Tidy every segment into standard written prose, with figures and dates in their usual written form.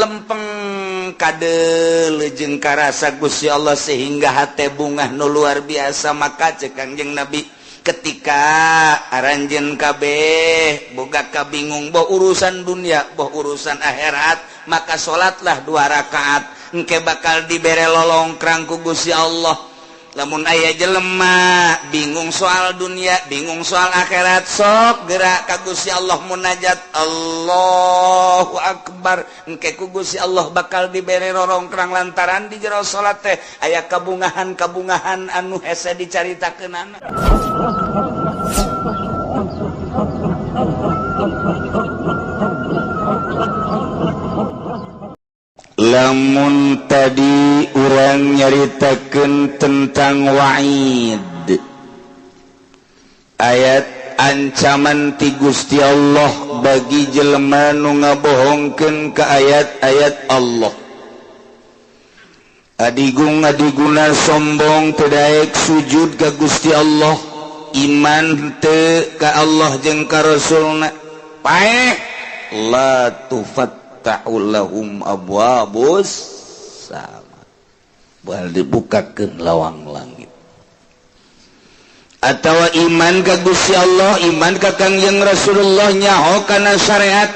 Lempeng kade jeung karasa Gusti Allah sehingga hate bungah nu luar biasa. Maka cek Kangjeng Nabi, ketika aranjeun kabeh boga kabingung, boh urusan dunia boh urusan akhirat, maka salatlah dua rakaat, engke bakal dibere lolongkrang ku Gusti Allah. Lamun aya jelema bingung soal dunia, bingung soal akhirat, sok gerak ka Gusti Allah, munajat, Allahu Akbar, engke ku Gusti Allah bakal dibere rorongkrang lantaran di jero salat teh aya kabungahan-kabungahan anu hese dicaritakeunana. Lamun tadi urang nyaritakeun tentang wa'id, ayat ancaman ti Gusti Allah bagi jelema nu ngabohongkeun ka ayat-ayat Allah. Adigung adiguna sombong, teu daek sujud ka Gusti Allah, iman teu ka Allah jeung ka Rasulna, paeh la tufattahu lahum abwabus sama, bal dibukakeun lawang langit. Atawa iman ka Gusti Allah, iman ka Kangjeng Rasulullah, nyaho kana syariat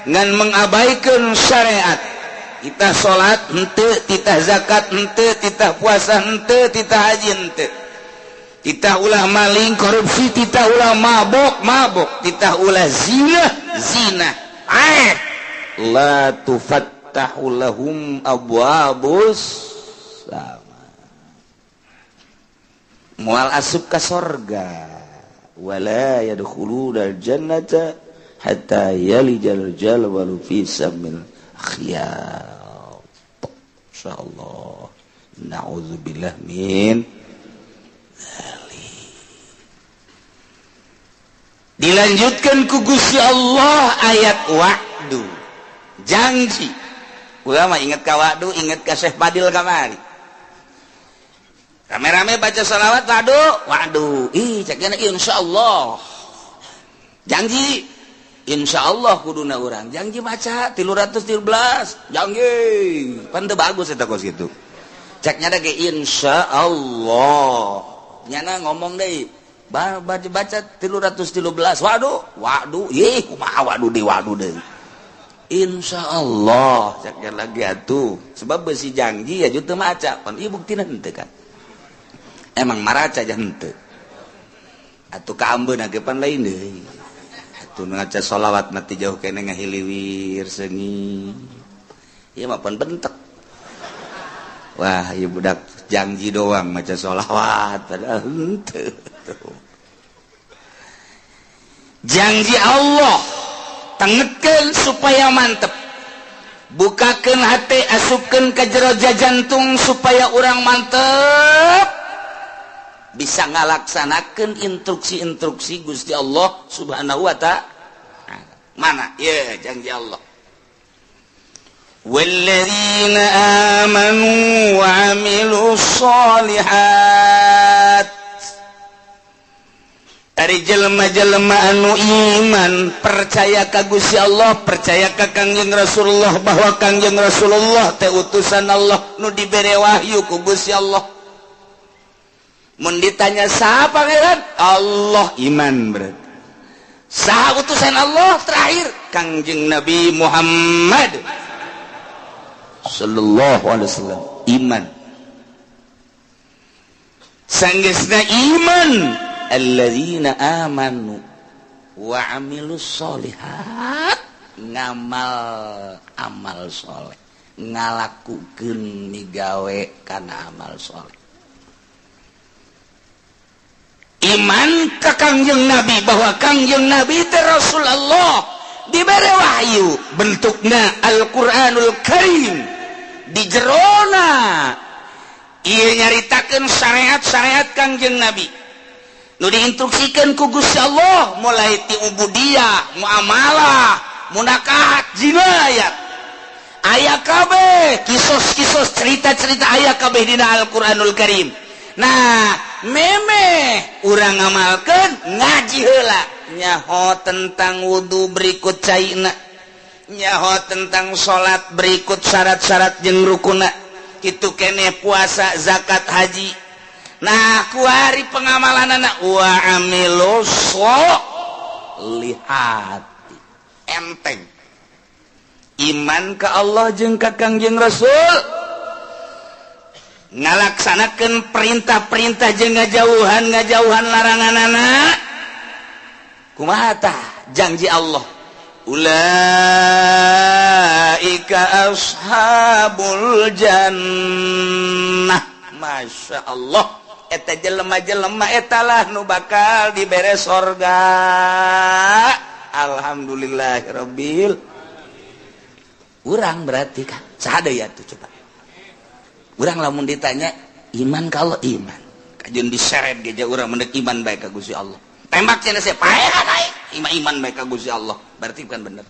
ngan mengabaikan syariat. Titah salat henteu, titah zakat henteu, titah puasa henteu, titah haji henteu, titah ulah maling korupsi, titah ulah mabok mabok, titah ulah zina zina. Aeh, la tufattahu lahum abwabus sama, moal asup ka sorga, wala yadkhuluna jannata hatta yalijal jalwalu fi samil khiyat. Insyaallah, na'udzubillah min dzalik. Dilanjutkan ku Gusti Allah ayat wa'du, janji. Ulama inget ka wa'du, inget ka Syekh Fadil kamari. Rame-rame baca sholawat wa'du, wa'du. Ih, ceknya insyaallah. Janji insyaallah kuduna urang. Janji maca 313, janji. Pan teu bagus eta kos kitu. Ceknya da ge insyaallah. Nyana ngomong deui, baca baca 313, waduh, waduh, ih kumaha waduh deui, waduh deui. Insyaallah ceknya lagi atuh. Sebab besi janji ya teu maca, pan ieu buktina henteu kan. Emang maraca aja henteu. Atuh kaambeuna ge pan lain deui. Atuh ngaca sholawat mati jauh kene ngahiliwir seungit. Ieu mah pan bentek. Wah, ieu budak janji doang maca sholawat padahal henteu. Janji Allah tengetkeun supaya mantep. Bukakeun hate, asupkeun ka jero jantung supaya urang mantep bisa ngalaksanakeun instruksi-instruksi Gusti Allah Subhanahu wa ta'ala. Mana? Ya, janji Allah. Walladzina amanu wa amilus sholihat. Ari jelema-jelema anu iman, percaya ka Gusti Allah, percaya ka Kangjeng Rasulullah bahwa Kangjeng Rasulullah teh utusan Allah nu dibere wahyu ku Gusti Allah. Mun ditanya saha pangeran? Allah, iman berarti. Saha utusan Allah terakhir? Kangjeng Nabi Muhammad sallallahu alaihi wasallam, iman. Sanggeusna iman, alladzina amanu wa amilus sholihat, ngamal amal soleh, ngalakukeun migawe kana amal soleh. Iman ka Kangjeng Nabi bahwa Kangjeng Nabi teh Rasulullah, dibere wahyu bentukna Al-Qur'anul Karim, di jerona ieu nyaritakeun syariat-syariat Kangjeng Nabi nu diinstruksikeun ku Gusti Allah, mulai ti ubudiyah, muamalah, munakahat, jinayat, aya kabeh kisos-kisos cerita-cerita aya kabeh dina Al-Qur'anul Karim. Nah, memeh urang ngamalkeun ngaji heula nyaho tentang wudu berikut caina, Nyaho tentang salat berikut syarat-syarat jeung rukuna. Kitu keneh puasa, zakat, haji. Nah, kuari pengamalanana wa amilus sholihati. Enteng. Iman ka Allah jeung ka Kangjeng Rasul. Ngalaksanakeun perintah-perintah jeung ngajauhan laranganana. Kumaha tah janji Allah? Ulaika ashabul jannah. Masya Allah, eta jelema-jelema eta lah nu bakal dibere sorga. Alhamdulillahirabbil. Urang berarti kan saha deui atuh coba. Urang lamun ditanya iman kalau iman, kajeun diseret ge urang mendek iman bae ka Gusti Allah. Tembak cenah sia paehan aing, iman bae ka Gusti Allah. Berarti bukan bener.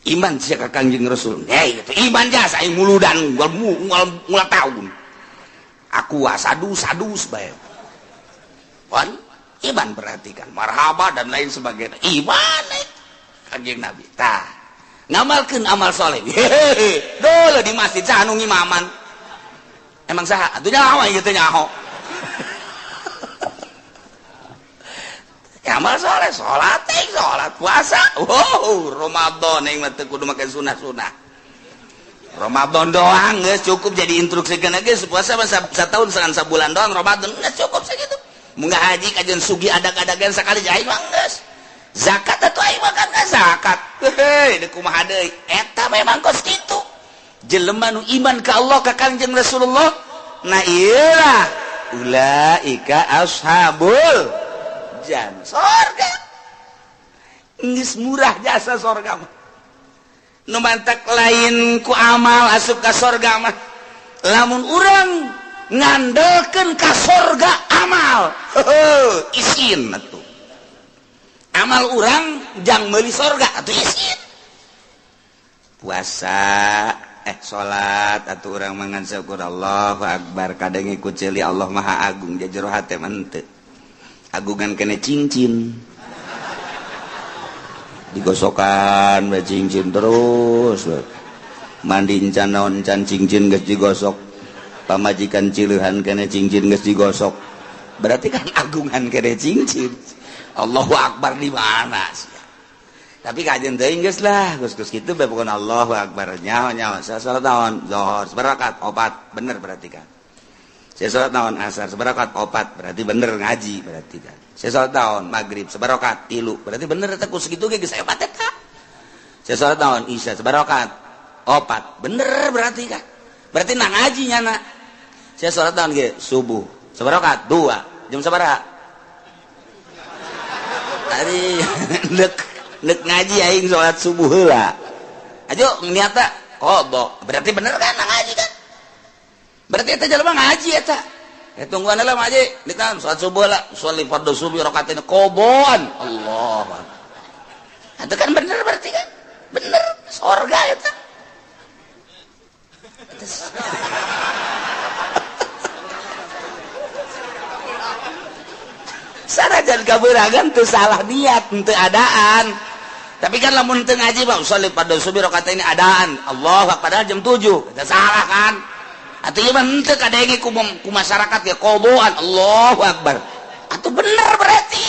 Iman sia ka Kangjeng Rasul. Hei, itu iman jasa aing muludan ngul tahun. Aku sadus-sadus bae. Wan iman berarti kan marhaba dan lain sebagainya. Iman Kangjeng Nabi. Tah, ngamalkeun amal soleh. Hehehe, dulu di masjid saha nu ngimaman. Emang saha? Atuh nyaho ieu teh nyaho. Amal soleh, salat, salat, puasa. Wow, Ramadan yang mah teu kudu make sunah-sunah. Ramadan doang geus cukup jadi instruksikeun geus puasa mah satahun sangan sabulan doang Ramadan geus cukup sakitu. Munggah haji kajeun sugi adag-adagan sakali aing mah geus. Zakat atuh aing mah kan zakat. Heuh, deuk kumaha deui? Eta memang kos kitu. Jelema nu iman ka Allah ka Kangjeng Rasulullah, nah iyalah ulaika ashabul jannah. Sorga geus murah jasa sorga mah. Nu mantak lain ku amal asup ka sorga mah. Lamun urang ngandelkeun ka sorga amal, heuh isin atuh. Amal urang jang meuli sorga atuh isin. Puasa salat atuh urang mangan syukur Allahu akbar kadang ikut ceuli Allah Maha Agung jero hate mah henteu. Agungan kene cincin. Digosokan we cincin terus. Mandi encan naon encan cincin geus digosok. Pamajikan cileuhan kene cincin geus digosok. Berarti kan agungan kene cincin. Allahu akbar di mana sih? Tapi kajian teuing geus lah, geus-geus kitu bae pokona Allahu akbar. Nyaho-nyaho saya salat naon? Zuhur sabarakat opat, bener berarti kan. Saya salat naon? Asar sabarakat opat, berarti bener ngaji berarti kan. Saya salat naon? Maghrib sabarakat tilu, berarti bener eta ku sakitu ge geus hebat eta. Saya salat naon? Isya sabarakat opat, bener berarti kan. Berarti nah ngaji nyana. Saya salat naon ge? Subuh sabarakat 2, jam sabaraha? Ari nek ngaji aing salat subuh heula. Ajo niatna qada. Berarti bener kan ngaji kan? Berarti eta jelema ngaji eta. Tungguan heula ngaji, ditan salat subuh lah, sholli fardhu subuh rakaatain qadaan. Allah. Itu kan bener berarti kan? Bener sorga eta. Sanajan kabeuragan teu salah niat, teu adaan. Tapi kan lamun teu ngaji mah sholli fardhu subuh rakaatain adaan. Allah padahal jam 7. Eta salah kan? Atuh ieu mah henteu kadenge ku masyarakat ge qadaan. Allahu akbar. Atuh bener berarti.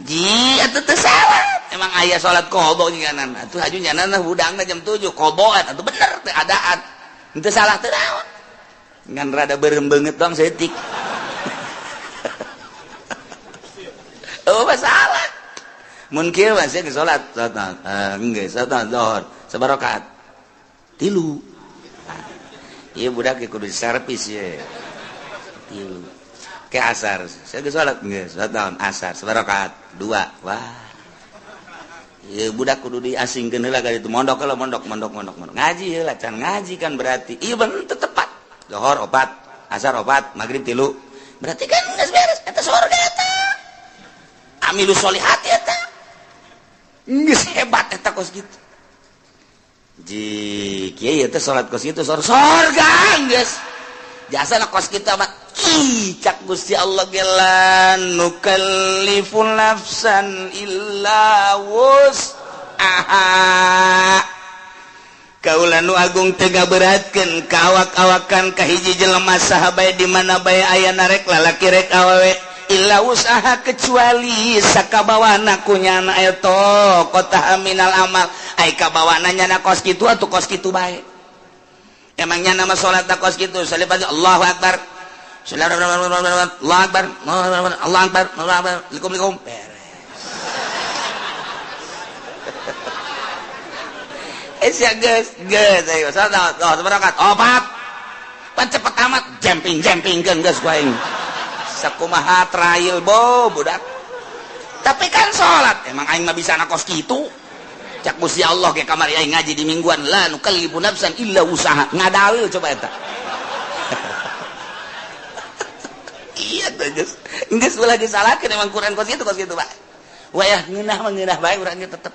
Ji atuh teu salah. Emang aya salat qada nyanan. Atuh haju nyanan hudangna jam 7 qadaan. Atuh bener teu adaan. Henteu salah teu naon. Ngan rada beureum beungeut doang saeutik. Oh masalah. Mun kieu mah sia salat, salat geus salat zuhur sabarakat 3. Ieu budak kudu servis ye. 3. Ke asar, sia geus salat geus salat asar sabarakat 2. Wah. Ieu budak kudu diasingkeun heula ka ditu mondok heula mondok mondok mondok mondok. Ngaji heula can ngaji kan berarti. Ieu bener teu tepat. Zuhur 4, asar 4, magrib 3. Berarti kan geus beres eta sorga eta. Amilu solihati eta. Geus hebat eta kos kitu. Ji kieu ieu teh salat kos kitu sorga geus. Jasana kos kitu mah ih cak Gusti Allah ge la nukallifu nafsan illa wus. wus'aha. Kaula nu agung teu ngaberatkeun ka awak-awakan ka hiji jelema saha bae di mana bae aya narek lalaki rek awewe illa usaha kecuali sakabawana ku nyana eta kota minal amal ai kabawana nyana kos kitu atuh kos kitu bae. Emangnya nama salat kos kitu salibat Allahu akbar Allahu akbar Allahu akbar Allahu akbar likum likum beres. Ya geus geus ayo salat salat opat pan cepet amat jemping jempingkeun geus ku aing sakumaha trail bo budak tapi kan salat emang aing mah bisa na kos kitu cak Gusti Allah ge kamari aing ngaji di mingguan la nukallifu nafsan illa usaha ngadalil coba eta. Iya teh geus geus ulah disalahkeun emang Quran kos kitu Pak wayah ngeunah mah ngeunah bae urang ge tetep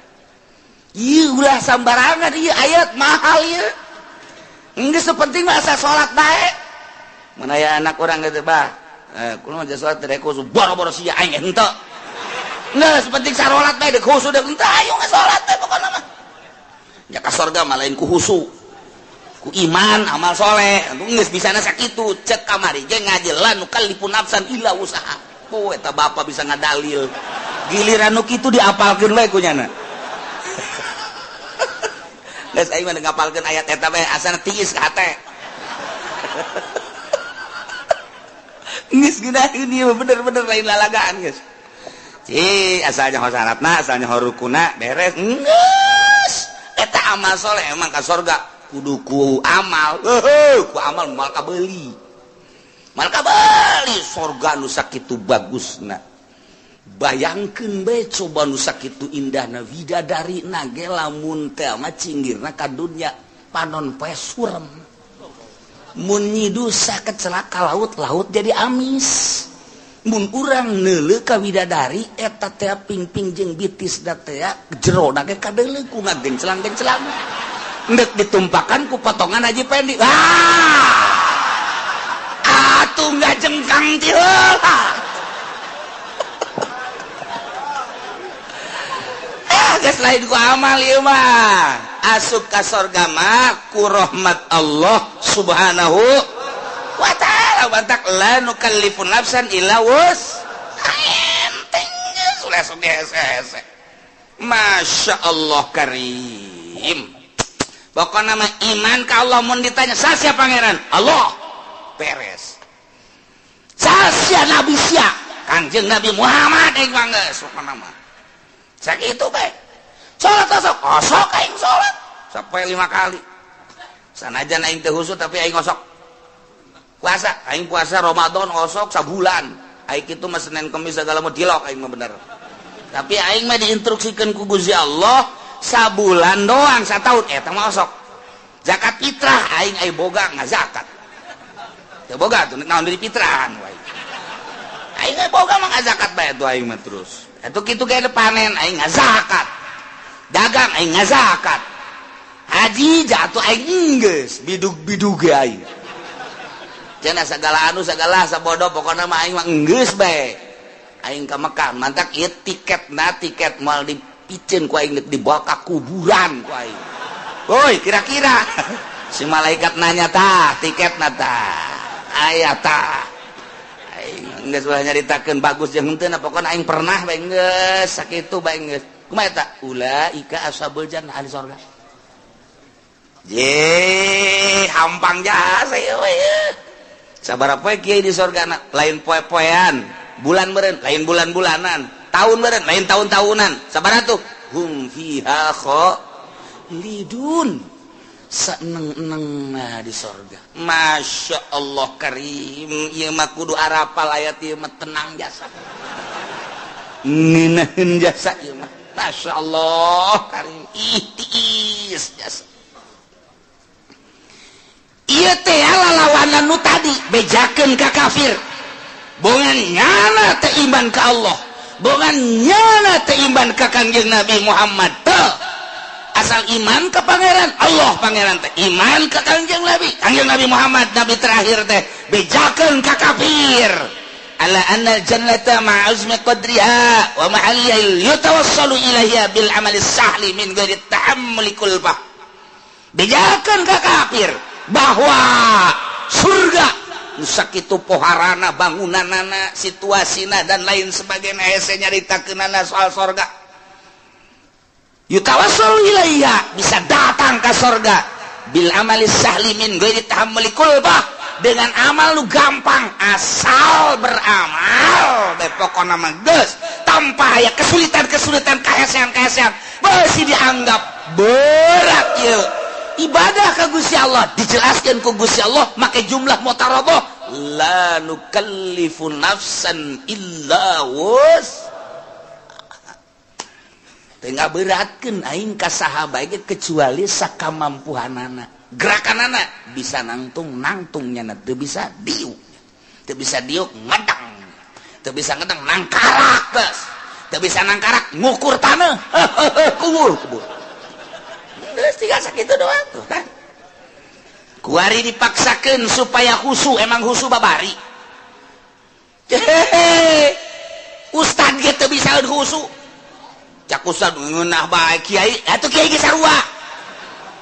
ieu ulah sambarangan ieu ayat mahal ieu geus penting mah asa salat bae mun aya anak urang geus bah kumaha mah salat teh khusus boro-boro sia aing henteu geus penting sarolat bae deuk khusus deuk henteu ayo salat teh pokona mah nya ka sorga mah lain ku khusu ku iman amal soleh geus bisana sakitu cek kamari ge ngaji la nukallifu nafsan illa wusaha poe eta bapa bisa ngadalil giliran nu kitu diapalkeun bae ku nyana. Geus aing mah ngapalkeun ayat eta bae asana tiis ka hate. Geus geunaheun ieu bener-bener lain lalagaan geus. Ci asalnya ho syaratna, asalnya ho rukuna beres. Geus eta amal soleh emang ka sorga kudu ku amal. Heuh, ku amal moal kabeuli. Moal kabeuli sorga nu sakitu bagusna. Bayangkeun bae coba nu sakitu indahna widadari na ge lamun teh mah cinggirna ka dunya panon poe surem. Mun nyidusa kecelaka laut, laut jadi amis. Mun urang neuleuh ka widadari eta teh pingping jeung bitis da teh jero na ge kadeuleuh ku ngagencelang-gencelang. Endek ditumpakan ku potongan Haji Pendi. Ah! Atuh ngajengkang ti heula. Geus lain ku amal ieu mah asup ka sorga mah ku rahmat Allah subhanahu wa ta'ala bantak la nukallifu nafsan illa wus enteng geus ulah sok hese-hese. Masya Allah karim pokona mah iman ka Allah mun ditanya sasia pangeran Allah beres sasia nabi sia Kangjeng Nabi Muhammad aing mah geus pokona mah sakitu bae. Salat osok, osok aing salat sampai 5 kali. Sanajan aing teu husuk tapi aing osok. Puasa, aing puasa Ramadan osok sabulan. Aing kitu mah Senin Kemis segala mah dilok aing mah bener. Tapi aing mah diinstruksikeun ku Gusti Allah sabulan doang, sataun eta mah osok. Zakat fitrah aing ai boga ngazakat. Teu boga tuh naon deui fitrahan wae. Aing ai boga mah ngazakat bae tuh aing mah terus. Atuh kitu ge panen aing ngazakat. Dagang aing ngazakat. Haji jatuh aing geus bidug-bidug ge aing. Cenah sagala anu sagala sabodo pokona mah aing mah geus bae. Aing ka Mekah mantak ieu tiketna tiket moal dipiceun ku aing dibawa ka kuburan ku aing. Woi kira-kira si malaikat nanya tah tiketna tah aya tah. Aing geus ulah nyaritakeun bagus jeung henteu pokona aing pernah bae geus sakitu bae geus. Kumaha eta? Ulaika ashabul jannah ahli sorga. Ye, hampang jasa ieu we. Sabaraha poe kiai di sorgana? Lain poe-poean, bulan meureun, lain bulan-bulanan, tahun meureun, lain tahun-tahunan. Sabaraha tuh? Hum fiha khalidun. Saeneng-enengna di sorga. Masya Allah karim, ieu mah kudu arapal ayat ieu mah tenang jasa. Ngeunaheun jasa ieu mah. Masya Allah karim ihtiis jasa. Ieu teh lalawanan nu tadi bejakeun ka kafir. Bongan nyana teh iman ka Allah, bongan nyana teh iman ka Kangjeng Nabi Muhammad teh. Asal iman ka pangeran Allah pangeran teh iman ka Kangjeng Nabi, Kangjeng Nabi Muhammad nabi terakhir teh bejakeun ka kafir. Ala anna jannata ma'azmi qadriha wa mahalliha yutawassalu ilaiha bil amali sahli min ghairi tahammuli kulfah. Bejakeun ka kafir bahwa surga nu sakitu poharana, bangunanana, situasina, dan lain sebagainya, hese nyaritakeunana soal sorga. Yutawassalu ilaiha, bisa datang ke sorga, bil amali sahli min ghairi tahammuli kulfah, dengan amal lu gampang, asal beramal bae pokona mah geus, tanpa aya kesulitan-kesulitan, kahesean-kahesean. Beusi dianggap berat ieu ibadah ka Gusti Allah. Dijelaskeun ku Gusti Allah make jumlah mutaradah, la nukallifu nafsan illa wus. Teu ngaberatkeun aing ka saha bae kecuali sakamampuhanana. Gerakanana bisa nangtung, nangtungnya, teu bisa diuk, teu bisa diuk ngedang, teu bisa ngedang nangkarak, geus teu bisa nangkarak ngukur tanah, kubur kubur, geus tinggal sakitu doang tuh kan. Kuari dipaksakeun supaya khusu, emang khusu babari. Hehehe, ustad ge teu bisa khusu. Cak ustad ngeunah bae kiai, atuh kiai ge sarua.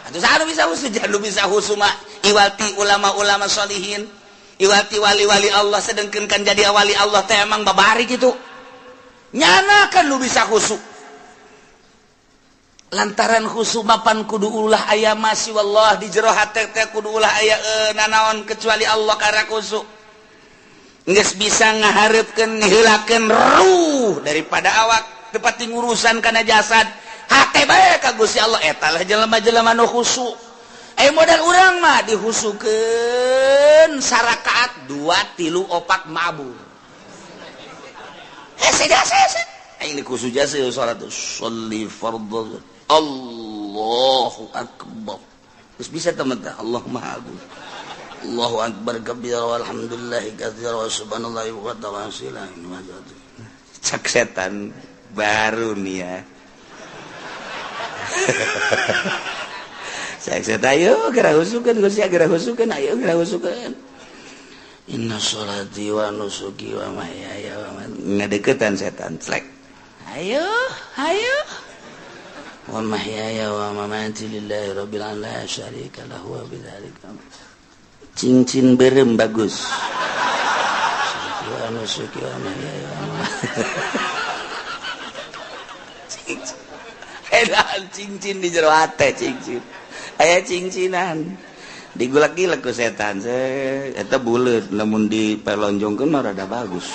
Atuh saha nu bisa khusu? Jangan nu bisa khusu mah iwati ulama-ulama sholihin, iwati wali-wali Allah. Sedengkeun kan jadi wali Allah teh emang babari gitu. Nyana kan nu bisa khusu. Lantaran khusu mapan kudu ulah aya masih wallah di jero hate teh, kudu ulah aya nanaon kecuali Allah karena khusu. Geus bisa ngahareupkeun, ngeheulakeun ruh daripada awak, teu ngurusan kana jasad, hate bae ka Gusti Allah. Eta lah jelema-jelema nu khusu. Modal urang mah dihusukeun sarakaat dua tilu opat mabur. Hese jasa hese aing dikhusu jasa salat sholli fardhu, Allahu akbar. Terus bisa teman teh Allah Maha Agung, Allahu akbar kabira walhamdulillahi katsira wa subhanallahi wa ta'ala. Cak setan baru nih ya. Saya ayo geura husukeun Gusti, geura husukeun, ayo geura husukeun. Inna sholati wa nusuki wa mahyaya wa mamati. Ngadeukeutan setan slek. Ayo, ayo. Wa mahyaya wa mamati lillahi rabbil alamin la syarika lahu wa bidzalika. Cincin berem bagus. Wa nusuki wa mahyaya wa mamati. Cincin. Edan cincin di jero hate, cincin. Aya cincinan. Digulak-gilek ku setan. Eta buleut lamun dipelonjongkeun mah rada bagus.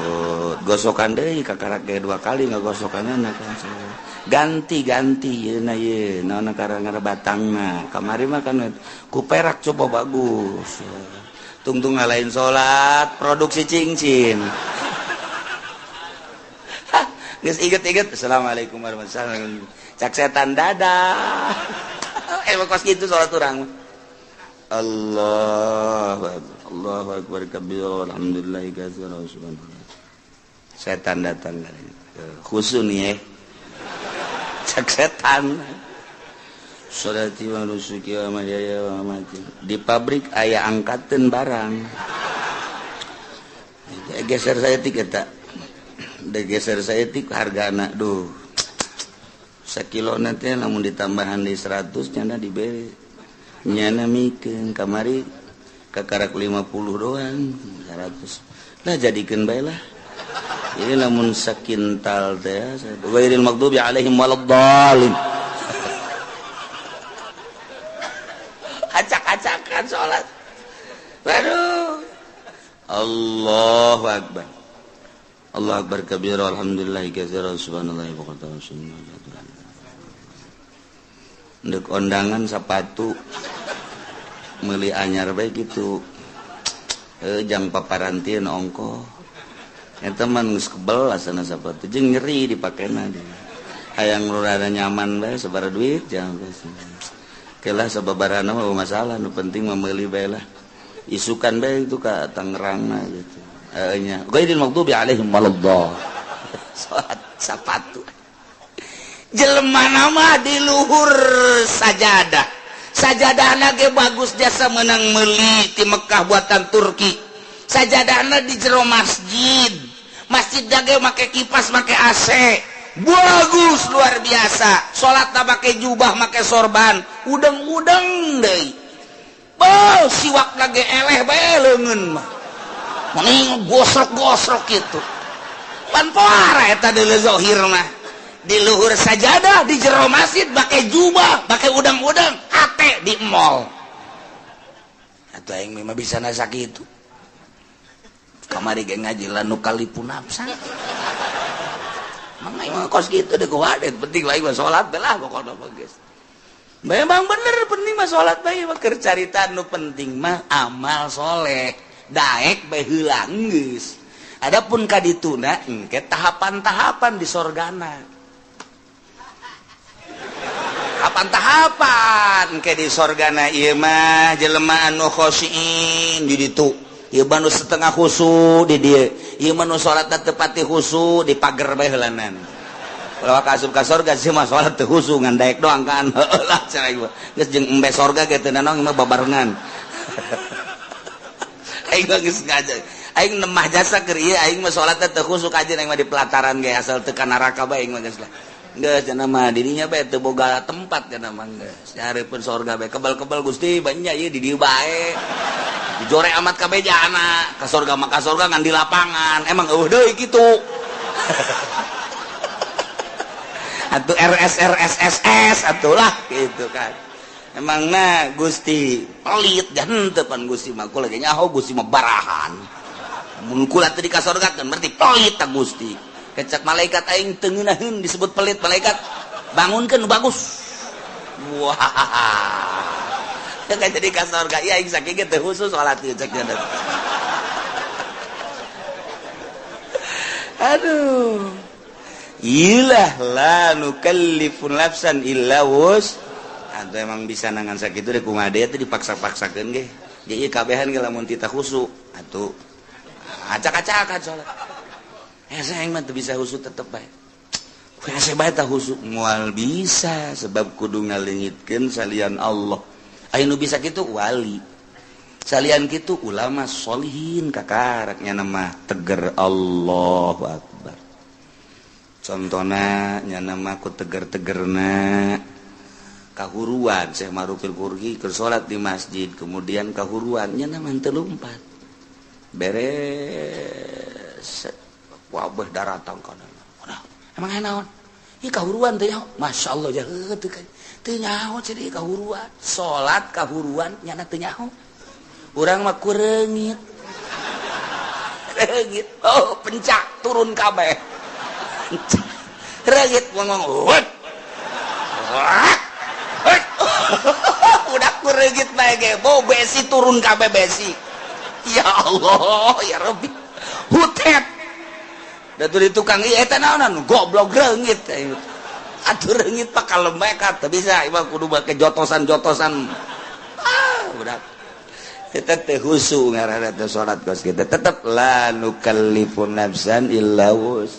Oh, gosokan deui kakarak ge dua kali ngagosokanna kan. Ganti-ganti yeuna ye, naon karang batangna. Kamari mah kan ku perak coba bagus. Tungtung ngalain salat, produksi cincin. Geus inget-inget, assalamualaikum warahmatullahi wabarakatuh. Cak setan dadah. Emang kos gitu salat urang. Allah Allahu akbar kabir alhamdulillahi katsira wa subhanallah. Setan datang khusu nih ya. Cak setan. Sholati wa nusuki wa mahyaya wa mamati. Di pabrik aya angkateun barang. Geser saya tik eta. Geser saya tik hargana duh. Sakilo nanti lamun ditambahan di 100 nyana diberi. Nyana mikeun kamari kakarak 50 doang 100. Lah jadikeun bae lah. Ini lamun sakintal teh ghairil maghdubi alaihim waladdallin. Acak-acakan salat. Waduh. Allahu akbar. Allahu akbar kabira alhamdulillahi katsira subhanallahi wa bihamdihi. Ndek ondangan sepatu meuli anyar bae kitu. Jang paparantieun ongkoh. Eta mah geus kebel asana sepatu jeung nyeri dipakena. Hayang nu rada nyaman bae sabaraha duit jangan. Kelah sababarana mah masalah, nu penting mah meuli bae lah. Isukan bae itu ka Tangerangna gitu. Nya ghairil maghdubi alaihim waladdallin. Salat sapatu. Jelema nama di luhur sajadah. Sajadahna ge bagus jasa menang meuli ti Mekah buatan Turki. Sajadahna di jero masjid. Masjid dage make kipas, make AC. Bagus luar biasa. Salatna make jubah, make sorban, udeng-udeng deui. Beuh, siwak lagi eleh bae leungeun mah. Mending gosrok-gosrok kitu. Pan poara eta deuleu zahir mah. Di luhur sajadah, di jero masjid make jubah, make udang-udang, hate di mall. Atuh aing mah bisa nasa kitu. Kamari ge ngaji la nukallifu nafsan. Mang aing mah kos kitu deh kuwadet, penting aing mah salat lah pokona mah geus. Memang bener penting mah salat bae mah keur carita nu penting mah amal soleh. Daek bae heula geus. Adapun ka dituna engke tahapan-tahapan di sorgana. Tahapan-tahapan engke di sorgana ieu mah jelema anu khosyin di ditu. Ieu mah nu setengah khusu di dieu. Ieu mah nu salatna teu pati khusu di pager bae heulanan. Kalau ka asup ka sorga sih mah salat teu khusu ngan daek doang kan. Heueuh lah cenah ieu. Geus jeung embe sorga ge teu nanaon mah babarengan. Aing mah geus ngaja. Aing nemah jasa keur ieu aing mah salatna teu khusu kajeun aing mah di pelataran ge asal teu ka neraka bae aing mah geus lah. Geus cenah mah dirinya bae teu boga tempat cenah mah geus. Nyareupeun sorga bae kebal-kebal Gusti banyak ieu di dieu bae. Dijore amat kabeh jana ka sorga mah ka sorga ngan di lapangan. Emang eueuh deui kitu. Atuh RS RS SS atuh lah gitu kan. Emangna Gusti pelit dan teu pan Gusti mah kula ge nyaho Gusti mah barahan. Mun kula teu dikasorgakeun berarti pelit ta Gusti. Kecak malaikat aing teu ngeunaheun disebut pelit malaikat. Bangunkeun nu bagus. Wah. Teu jadi ka sorga ieu aing sakieu ge teu khusus salat ieu cek nya. Aduh. Ilah la nukallifu nafsan illa wus. Atau emang bisa nangan sakitu deh kumaha deui teh dipaksa-paksakeun ge. Ge ieu kabehan ge lamun tita khusu atuh acak-acakan salat. Hese aing mah teu bisa khusu tetep bae. Hese bae tah khusu moal bisa sebab kudu ngaleungitkeun salian Allah. Aya nu bisa kitu wali. Salian kitu ulama sholihin kakarak nya mah teger Allahu akbar. Contona nya mah ku teger-tegerna kahuruan Syekh Ma'rufil Qurhi keur salat di masjid kemudian kahuruan nya mah teu lumpat beres wabah daratang kana. Emang aya naon? Ieu kahuruan teh nyaho. Masyaallah jaheut teu teu nyaho ceuk kahuruan. Salat kahuruan nyana teu nyaho. Urang mah kureungit. Reungit. Oh, pencak turun kabeh. Reungit ngomong. Udah kureungit bae ge, bau besi turun kabeh besi. Ya Allah, ya Rabbi. Hutet. Da di tukang ieu eta naonan goblok reungit. Atuh reungit pak kalemekat teu bisa ieu kudu make jotosan-jotosan. Ah, udah. Eta teh khusu ngaranna teh salat kos kitu. Tetep la nukallifu nafsan illa wus.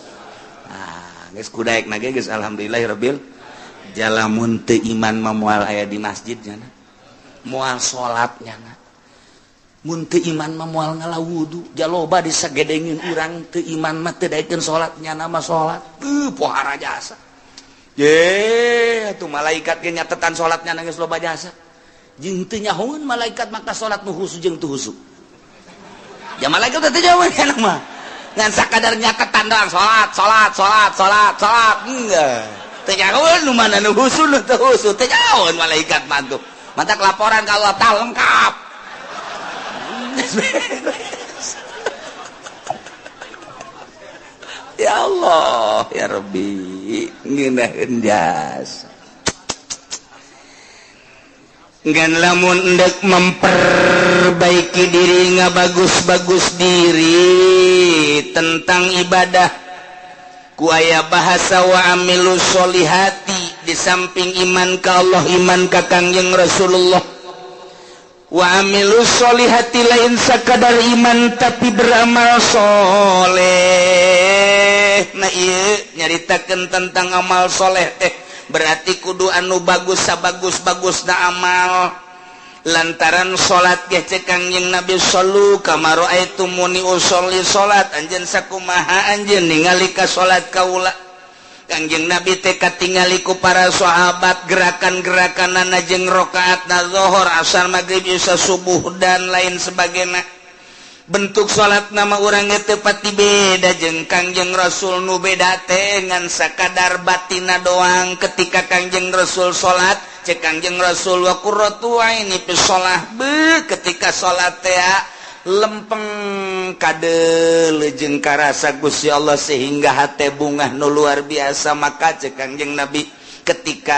Ah, geus kudaekna ge geus alhamdulillahirabbil jalamun teu iman mah moal aya di masjid nya. Moal salat nya. Mun teu iman mah moal ngalawudu, jaloba disagedengin urang teu iman mah teu daekeun salat nyana mah salat. Teu pohara jasa. Ye, atuh malaikat ge nyatetan salat nyana geus loba jasa. Jeung teu nyahoeun malaikat maka salat nu khusu jeung teu khusu. Ya malaikat teh teu nyahoeun nyana mah. Ngan sakadar nyatetan doang salat, salat, salat, salat, salat. Enggak. Teu nyahoeun nu mana nu khusu nu teu khusu, teu nyahoeun malaikat mah tuh. Mantak laporan ka Allah tah lengkap. Ya Allah, ya Rabbi, ngeunaheun jasa. Ngan lamun endek memperbaiki diri ngabagus-bagus diri tentang ibadah ku aya bahasa wa amilus solihati di samping iman ka Allah, iman ka Kangjeng Rasulullah. Wa amilus solihati lain sakadar iman tapi beramal soleh. Nah ieu nyaritakeun tentang amal soleh teh berarti kudu anu bagus sabagus-bagusna amal. Lantaran salat ge cek Kangjeng Nabi sallu kama raaitumuni usolli, salat anjeun sakumaha anjeun ningali ka salat kaula. Kangjeng Nabi teh katingali ku para sahabat gerakan-gerakanana jeung rakaatna zuhur, asar, maghrib, isya, subuh dan lain sebagainya. Bentuk salat nama urang teu pati beda jeung Kangjeng Rasul, nu beda teh ngan sakadar batina doang. Ketika Kangjeng Rasul salat, cek Kangjeng Rasul wa qurratu aini fi shalah, be ketika salat teh lempeng kadeuleu jeung karasa Gusti Allah sehingga hate bungah nu luar biasa. Maka cek Kangjeng Nabi, ketika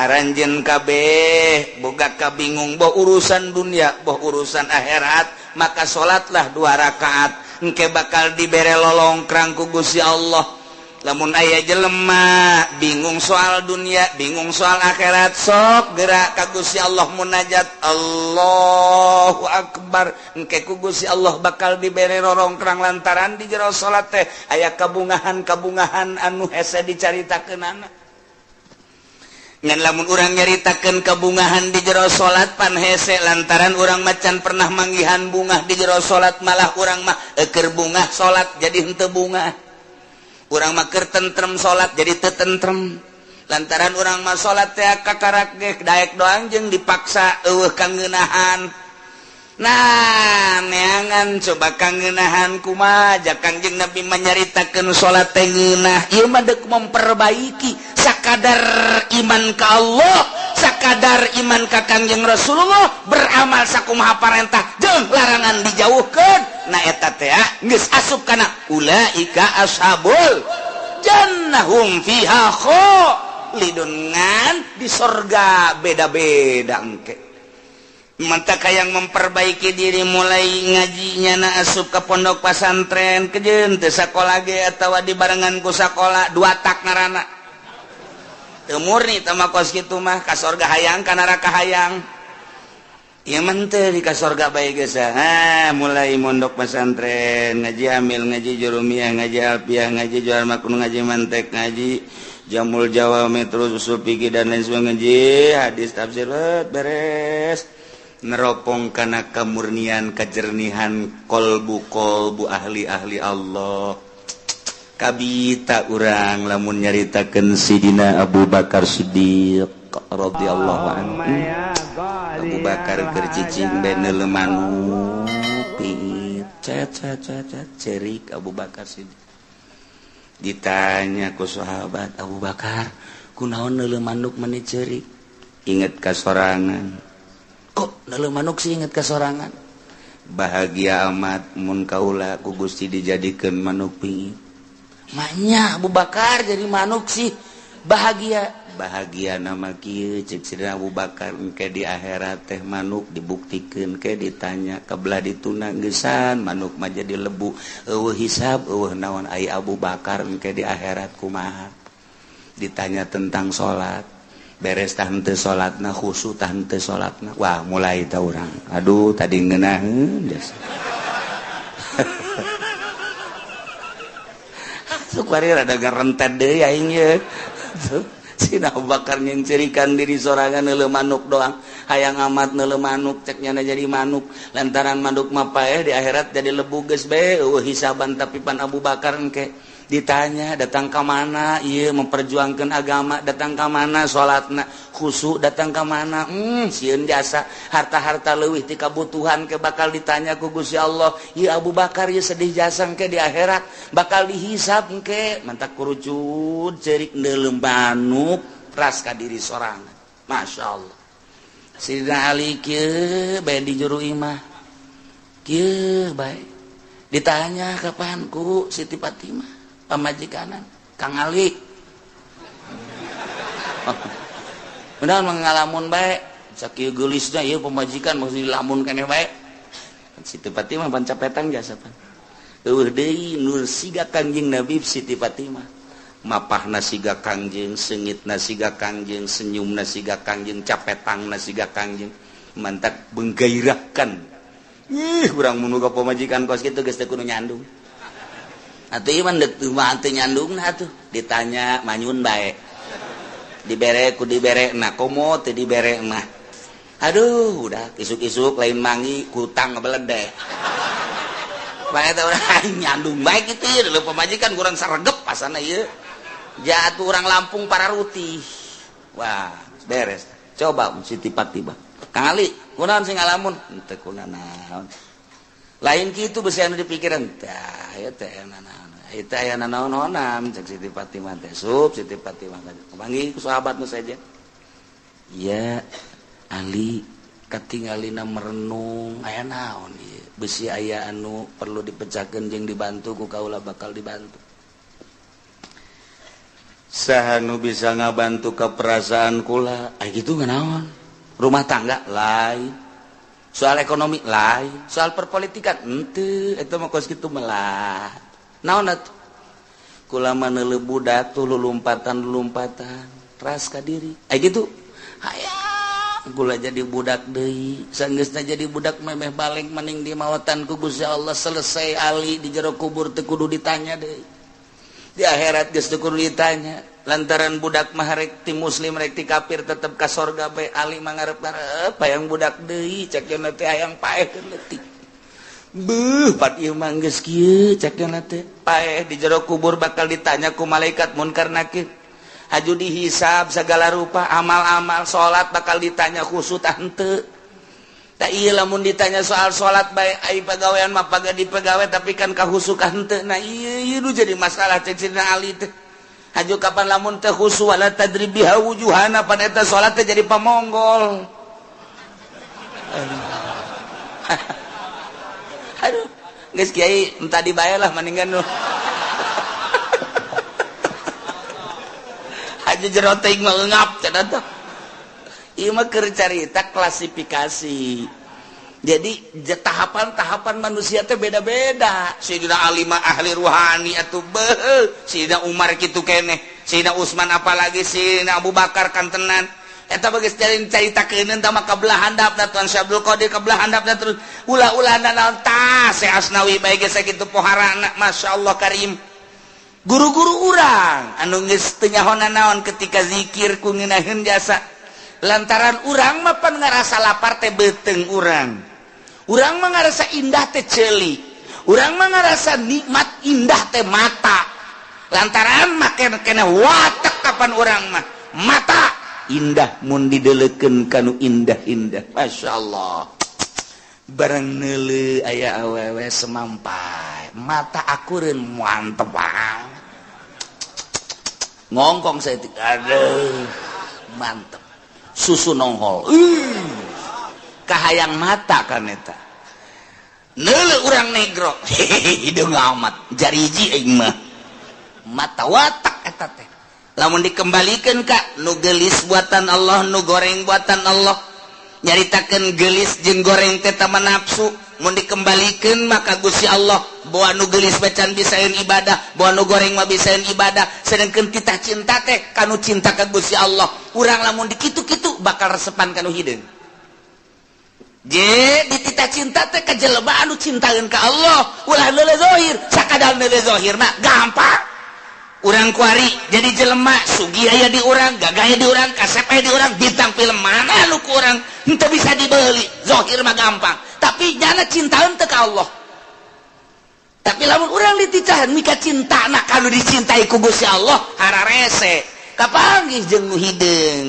aranjeun kabeh boga kabingung boh urusan dunia boh urusan akhirat, maka salatlah 2 rakaat, engke bakal dibere lolongkrang ku Gusti Allah. Lamun aya jelema bingung soal dunia, bingung soal akhirat, sok gerak ka Gusti Allah munajat Allahu Akbar, engke ku Gusti Allah bakal dibere rorongkrang lantaran di jero salat teh aya kabungahan-kabungahan anu hese dicaritakeunana. Ngan lamun urang nyaritakeun kabungahan di jero salat pan hese, lantaran urang macan pernah manggihan bungah di jero salat, malah urang mah eukeur bungah salat jadi henteu bungah. Urang mah keur tentrem salat jadi teu tentrem. Lantaran urang mah salat teh kakarak ge daek doang jeung dipaksa eueuh kangeunahan. Nah, neangan coba kangeunahan kumaha ja Kangjeng Nabi manyaritakeun salat teh ngeunah. Ieu mah deuk memperbaiki sakadar iman ka Allah, sakadar iman ka Kangjeng Rasulullah, beramal sakumaha parentah jeung larangan dijauhkeun. Nah eta teh geus asup kana ulaika ashabul jannahum fiha khalidun, ngan di sorga beda-beda engke. Mantap yang memperbaiki diri mulai ngajinya na asup ke pondok pesantren kejeun teu sakola ge atawa dibarengan ku sakola dua tak ngaranna. Teu murni teh mah kos kitu mah ka sorga hayang ka neraka hayang. Ieu mah teu di ka sorga bae geus. Ha, mulai mondok pesantren, ngaji amil, ngaji jurumiyah, ngaji alfiah, ngaji jual makun, ngaji mantek, ngaji jamul jawami, terus usul fikih dan lain sebagainya, ngaji hadis tafsir beres. Neropong kana kamurnian kejernihan kolbu-kolbu ahli-ahli Allah. Kabita urang lamun nyaritakeun Sidina Abu Bakar Siddiq radhiyallahu anhu. Abu Bakar keur cicing bae neuleuh manuk pingit cet cet cet cerik Abu Bakar Siddiq. Ditanya ku sahabat, Abu Bakar kunaon neuleuh manuk meni cerik? Inget ka sorangan. Kok neuleuh manuk sih inget ka sorangan? Bahagia amat mun kaula ku Gusti dijadikeun manuk pingit. Maknya Abu Bakar jadi manuk sih bahagia. Bahagia nama kieu cek Sidina Abu Bakar engke di akhirat teh manuk dibuktikeun ke ditanya kabelah dituna geusan manuk mah jadi lebu eueuh hisab eueuh naon ai Abu Bakar engke di akhirat kumaha. Ditanya tentang salat, beres tah henteu salatna, khusyuk tah henteu salatna. Wah, mulai tah urang. Aduh, tadi ngeunaheun jasa. Sukwari rada ngarentet deui aing ye. Sina Abu Bakar nyencerikan diri sorangan neuleuh manuk doang. Hayang amat neuleuh manuk cek nyana jadi manuk. Lantaran manuk mah paeh di akhirat jadi lebu geus bae eueuh hisaban, tapi pan Abu Bakar engke ditanya datang ka mana ieu memperjuangkeun agama, datang ka mana salatna khusyuk, datang ka mana sieun jasa harta-harta leuwih ti kabutuhan ke bakal ditanya ku Gusti Allah. Ieu Abu Bakar ieu sedih jasa engke di akhirat bakal dihisab engke. Mantak kurucut ceurik neuleuh manuk ras ka diri sorangan. Masya Allah. Sidina Ali kieu bae di juru imah kieu bae ditanya kapan ku Siti Fatimah pamajikanan Kang Ali. Benar mengalamun bae sakieu geulisna ieu pamajikan maksud dilamun keneh bae. Siti Fatimah pancapetang jasa pan. Eueuh deui nur siga Kangjeng Nabi Siti Fatimah. Mapahna siga Kangjeng, seungitna siga Kangjeng, senyumna siga Kangjeng, capetangna siga Kangjeng. Mantak menggairahkan. Ih, urang mun boga pamajikan kos kitu geus teu kudu nyandung. Atuh ieu mah deuk mah teu nyandungna atuh. Ditanya manyun bae. Dibere ku dibere na komo teu dibere mah. Aduh, udah isuk-isuk lain mangi kutang ngebeledeh. Bae teh urang nyandung bae kitu ieu leuh pamajikan kurang saregep pasana ieu. Jatuh orang Lampung para rutih. Wah, beres. Coba Siti Fatimah. Kang Ali, kunaon sing ngalamun? Henteu kunanaon. Lain kitu besi anu dipikiran. Tah, ieu teh naon. Ieu teh aya nanaon-naonan cek Siti Fatimah teh. Sup Siti Fatimah kapanggih ku sahabat nu saja. Iya, Ali katingalina merenung aya naon ieu. Besi aya anu perlu dipecahkeun jeung dibantu ku kaula bakal dibantu. Saha nu bisa ngabantu ke perasaan kula? Ay gitu naon? Rumah tangga lain, soal ekonomi lain, soal perpolitikan henteu, eta mah kos kitu melah. Naon atuh? Kula mah neuleuh budak tuh lulumpatan-lulumpatan, ras ka diri. Ay gitu. Hayang kula jadi budak deui, sanggeusna jadi budak memeh balik maning di mawatan ku Gusti Allah selesai ali di jero kubur teu kudu ditanya deui. Di akhirat geus teu kudu ditanya lantaran budak mah rek ti muslim rek ti kafir tetep ka sorga bae. Ali mah ngarep-ngarep hayang budak deui cek cenah teh hayang paeh leutik. Beuh pat ieu mah geus kieu cek cenah teh paeh di jero kubur bakal ditanya ku malaikat munkar nakir. Haju dihisab segala rupa amal-amal salat bakal ditanya khusyuk tah henteu. Tak iya lamun ditanya soal salat bae ai pagawean mah paga dipegawe tapi kan kahusukan henteu. Nah ieu ieu nu jadi masalah cek Sidina Ali teh. Haju kapan lamun teh khusu wala tadri biha wujuhana pan eta salat teh jadi pamonggol. Aduh, geus kiai entah dibae lah mendingan nu. Haju jero teuing mah eungap cenah teh. Ieu mah keur carita klasifikasi. Jadi tahapan-tahapan manusia teh beda-beda. Sayyidina Ali mah ahli ruhani atuh beuh, Sayyidina Umar kitu keneh, Sayyidina Utsman apalagi Sayyidina Abu Bakar kantenan. Eta geus caritakeun tah mah kabelah handapna Tuan Syekh Abdul Qadir kabelah handapna terus ulah-ulah naon tah Syekh Asnawi bae geus sakitu poharana masyaallah karim. Guru-guru urang anu geus teu nyaho naon ketika zikir ku ngeunaheun jasa. Lantaran urang mah pan ngarasa lapar teh beuteung urang. Urang mah ngarasa indah teh ceuli. Urang mah ngarasa nikmat indah teh mata. Lantaran mah kena watek kapan urang mah mata indah mun dideleukeun kanu indah-indah. Masyaallah. Bareng neuleuh aya awewe semampai, mata akureun mantep banget. Ngongkong saeutik, aduh, mantep. Susu nonghol. Kahayang mata kan eta. Neuleuh urang negro. Hideung amat jariji aing mah. Mata watak eta teh. Lamun dikembalikeun ka nu geulis buatan Allah, nu goreng buatan Allah. Nyaritakeun geulis jeung goreng teh tama nafsu. Mun dikembalikeun maka Gusti Allah bawa nu geulis bacan bisaeun ibadah, bawa nu goreng mah bisaeun ibadah. Sedengkeun titah cinta teh kanu cinta ka Gusti Allah. Urang lamun dikitu-kitu bakal resepan kanu hideung. Je dititah cinta teh ka jelema anu cintaeun ka Allah, ulah neuleuh zahir, sakadar neuleuh zahir mah gampang. Urang kuari jadi jelema sugih aya di urang, gagah aya di urang, kasep aya di urang, bintang film mana nu ku urang henteu bisa dibeli. Zahir mah gampang, tapi nyana cintaeun teh ka Allah. Tapi lamun urang dititahan mika cintana kanu dicintai ku Gusti Allah hararese. Kapanggih jeung nu hideung.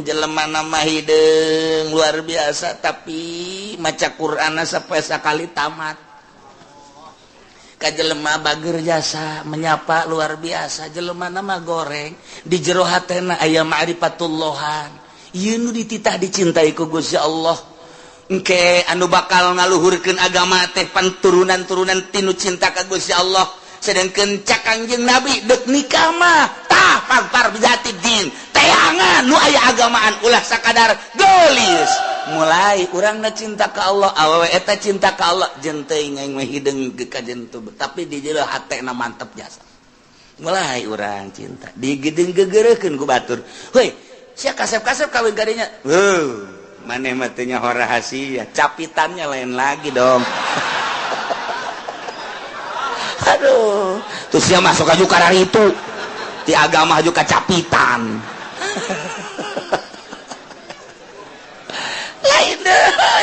Jelema nama hideung luar biasa tapi maca Qur'anna sapoe sakali tamat. Ka jelema bager jasa menyapa luar biasa, jelema nama goreng di jero hatena aya ma'rifatullahan. Ieu nu dititah dicintai ku Gusti Allah. Engke anu bakal ngaluhurkeun agama teh panturunan-turunan tinu cinta ka Gusti Allah. Sedangkeun cak Kangjeng Nabi deuk nikah mah tah pagpar bijati din teangan nu aya agamaan ulah sakadar geulis. Mulai urangna cinta ka Allah, awewe eta cinta ka Allah jeung teuing aing mah hideung ka jeung tapi di jero hatena mantep jasa. Mulai urang cinta digedeng gegereukeun ku batur. Heuy, sia kasep-kasep kawin ka dinya. Heuh, maneh mah teu nyaho rahasia, capitannya lain lagi dong. Aduh, terus sia masuk aju kararitu. Ti agama aju kacapitan.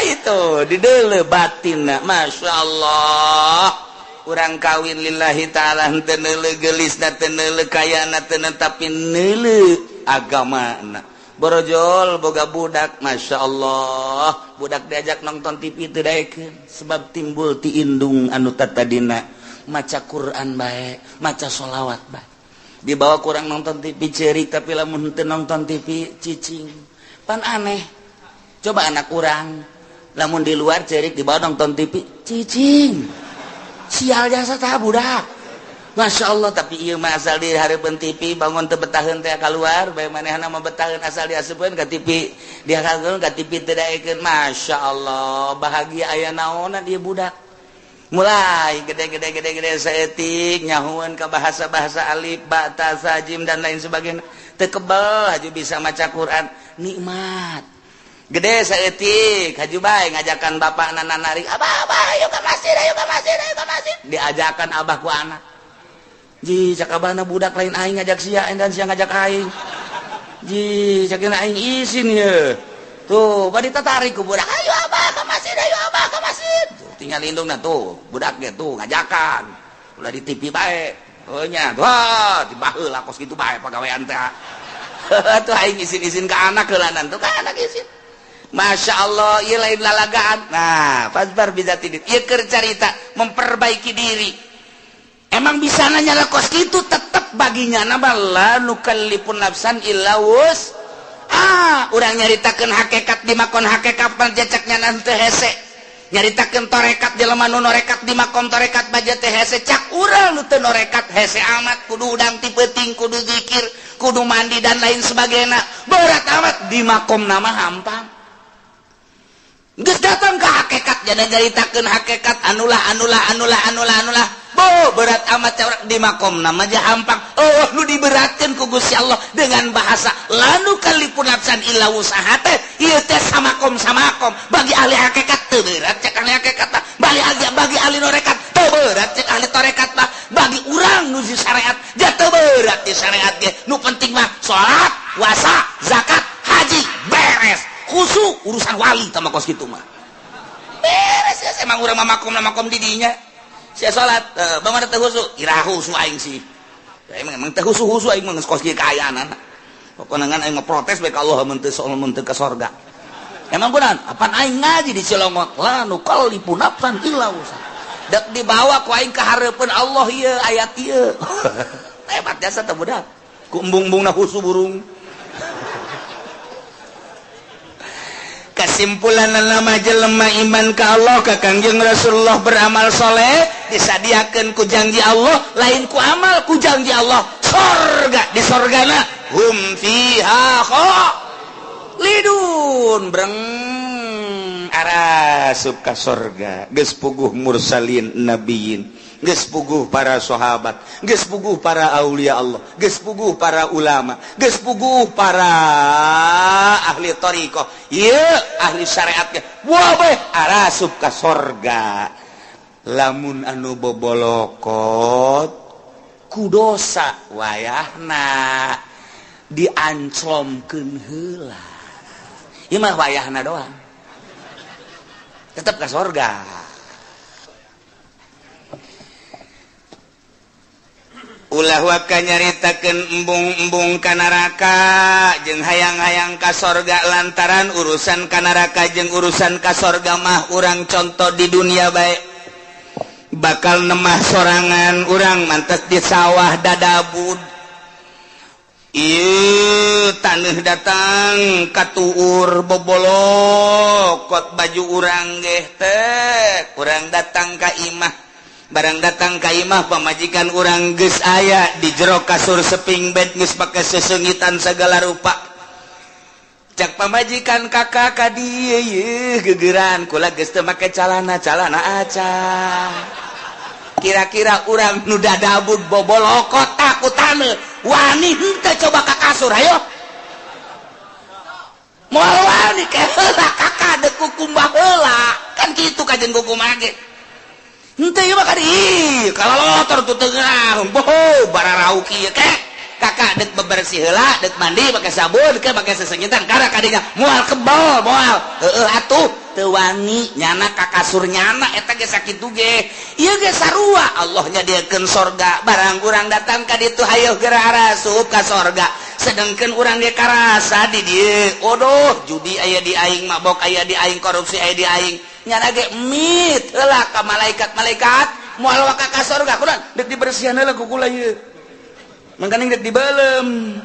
Itu dideuleu batinna, Masya Allah. Urang kawin lillahi ta'ala henteu neuleu geulisna, teu neuleu kayana, teu tapi neuleu agamana. Borojol boga budak, Masya Allah, budak diajak nonton TV teu daekeun sebab timbul ti indung anu tatadina maca Quran bae, maca sholawat bae. Dibawa kurang nonton TV cerik, tapi lamun henteu nonton TV cicing. Pan aneh. Coba anak urang lamun di luar cerik, dibawa nonton TV cicing. Sial jasa tah budak. Masya Allah, tapi ieu mah asal di hareupeun TV bangun teu betaheun teh keluar, bae manehna mah betaheun asal diasupkeun ka TV, dihakeun ka TV teu daekeun. Masya Allah, bahagia aya naonan ieu budak. Mulai gede-gede gede-gede saeutik nyahueun ka bahasa-bahasa alif, ba, ta, sa, jim dan lain sebagainya. Teu kebel haju bisa maca Quran, nikmat. Gede saeutik haju bae ngajakan bapakna narik, "Abah, abah, ayo ke masjid, ayo ke masjid, ayo ke masjid." Diajakan abah ku anak. Ji, cak abahna budak lain aing ngajak sia dan sia ngajak aing. Ji, cak aing isin ye. Tuh, bari tatarik ku budak, "Ayo abah ke masjid, ayo abah ke masjid." Tuh, tinggal indungna tuh, budaknya tuh ngajakan. Ulah di TV bae. Oh nya, wah, dibaheula kos kitu bae pagawean teh. Tuh aing isin-isin ka anak heulanan tuh ka anak isin. Masya Allah, ieu lain lalagaan. Nah, pasbar bisa tidit. Ieu keur carita memperbaiki diri. Emang bisa nanya lah kos kitu tetep baginya nama la nukallifun nafsan illa wus. Ah, urang nyaritakeun hakikat di makon hakikat panjacaknya nanti hese. Nyaritakeun torekat jelema nu norekat di makom torekat baja teh hese, cak urang nu teu norekat hese amat, kudu udang ti peuting, kudu zikir, kudu mandi dan lain sebagainya. Berat amat di makom nama hampang. Geus datang ke hakikat jadi nyaritakeun hakikat anulah anulah anulah anulah anulah. Bo berat amat di makom nama aja hampang. Oh nu diberatkeun ku Gusti Allah dengan bahasa lanu kalipun nafsan illa wusaha teh ieu teh samakom samakom bagi ahli hakikat teu berat cek ahli hakikat mah, bagi ahli norekat teu berat cek ahli torekat mah, bagi urang nu di syariat ja teu berat di syariat ge. Nu penting mah salat, puasa, zakat, haji beres. Khusyuk urusan wali tama kos kitu mah. Beres ya emang urang mah makom makom di dinya. Sia salat, bagaimana teu khusyuk? Iraha khusyuk aing sih. Ya, emang emang teu khusyuk aing mah geus kos kieu kaayaan. Pokona ngan aing mah protes bae ka Allah mun teu soal mun teu ka sorga. Emang kunaon? Apan aing ngaji di Cilongok, la nukallifu nafsan illa wusaha. Dek dibawa ku aing ka hareupeun Allah ieu ayat ieu. Hebat jasa teh budak. Ku embung-embungna khusyuk burung. Kesimpulan nama jelema iman ka Allah ka Kangjeng Rasulullah beramal soleh disadiakeun ku janji Allah, lain ku amal ku janji Allah sorga, di sorgana hum fiha khalidun, breng arasup ka sorga. Geus puguh mursalin nabiyin, geus puguh para sahabat, geus puguh para aulia Allah, geus puguh para ulama, geus puguh para ahli thariqah, ieu ahli syariat ge wabeh arasup ka sorga. Lamun anu bobolokot ku dosa wayahna dianclomkeun heula, ieu mah wayahna doang tetep ka sorga. Ulah waka nyaritakeun embung-embung ka neraka jeung hayang-hayang ka sorga, lantaran urusan ka neraka jeung urusan ka sorga mah urang contoh di dunia bae. Bakal nemah sorangan urang mantes di sawah dadabud. Ieu taneuh datang katuur bobolokot baju urang geh teh, urang datang ka imah. Barang datang ka imah pamajikan urang geus aya di jero kasur seping bed geus pake sesengitan segala rupa. Cak pamajikan kakak ka dieu yeuh gegeran kula geus teu make calana, calana aca. Kira-kira urang nu dadabud bobolokot takutan wani henteu coba ka kasur hayo. Moal wani ke heula kakak deuk kukumbah heula. Kan kitu kajen kukumbah ge. Henteu ieu mah ka dieu, kalalotor tu teu ngeunaheun. Boho bararauki ieu ke. Kakak dek bebersih heula, dek mandi pakai sabun, ke pakai sesengitan karena kadinya moal kebal, moal. Heeh atuh teu wani nyana ka kasur nyana eta ge sakitu ge. Ieu ge sarua Allah nyadiakeun sorga, barang urang datang ka ditu hayoh geura arasup ka sorga. Sedangkan urang ge karasa di dieu, odoh judi aya di aing, mabok aya di aing, korupsi aya di aing. Nyana ge mit heula ka malaikat-malaikat, moal waka ka sorga kunaon dek dibersihan heula ku kula ieu. Mangkaning dek dibelem.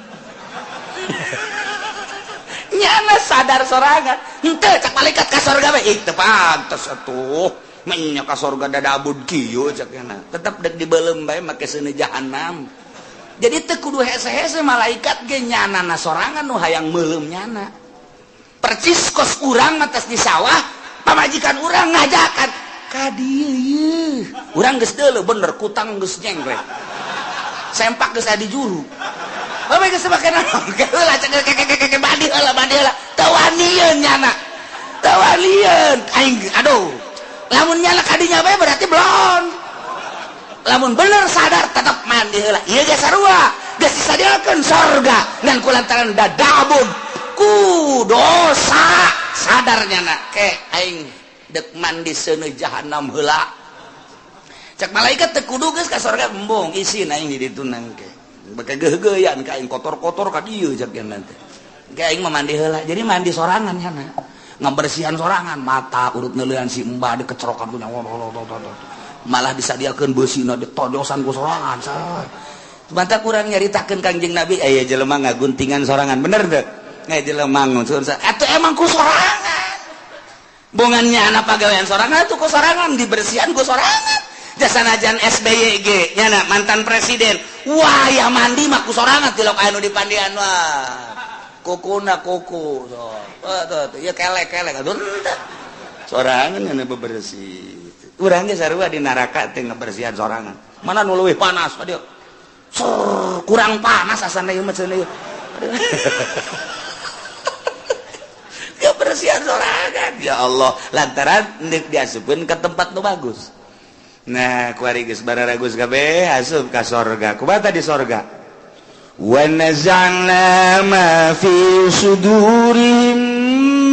Nyana sadar sorangan. Henteu cak malaikat ka sorga bae. Ih teu pantes atuh. Menya ka sorga dadabud kieu cak nyana. Tetep dek dibelem bae make seuneu jahanam. Jadi teu kudu hese-hese malaikat ge nyanana sorangan nu hayang meuleum nyana. Percis kos urang mah tos di sawah, pamajikan urang ngajakan ka dieu ieu. Urang geus deuleu bener kutang geus nyengklek. Sempak geus aya di juru. Bae geus make naon? Heula cek keke mandi heula mandi heula. Teu wanieun nyana. Teu wanieun. Aing aduh. Lamun nyana ka dinya bae berarti belon. Lamun bener sadar tetep mandi heula. Ieu ge sarua. Geus disadiakeun sorga ngan kulantaran dadabun ku dosa sadar nyana ke aing dek mandi seuneu jahanam heula. Cak malaikat teu kudu geus ka sorga embung isin aing di ditu nangke. Beke geugeuyan ka aing kotor-kotor ka dieu cak yen teh. Ke aing mah mandi heula. Jadi mandi sorangan nyana. Ngabersihan sorangan mata urut neuleuan si embah dikecerokan ku nyawa. Malah disadiakeun beusina ditodosan ku sorangan. Mata kurang nyaritakeun Kangjeng Nabi aya jelema ngaguntingan sorangan bener teu? Aya jelema nguncun atuh emang ku sorangan. Bongannya anak pagawean sorangan atuh ku sorangan dibersihan ku sorangan. Jasanajan SBY ge nyana mantan presiden wah ya mandi mah ku sorangan tilok anu dipandian wah kukuna kuku so tuh ya kelek-kelek aduh sorangan nyana bebersih urang ge sarua di neraka teh ngabersihan sorangan mana nu leuwih panas aduh kurang panas asana ieu mah cenah ieu kebersihan sorangan ya Allah lantaran deuk diasupkeun ka tempat nu bagus. Nah, kuari geus bararagus kabeh asup ka sorga. Kumaha di sorga? Wa naza'na ma fi sudurihim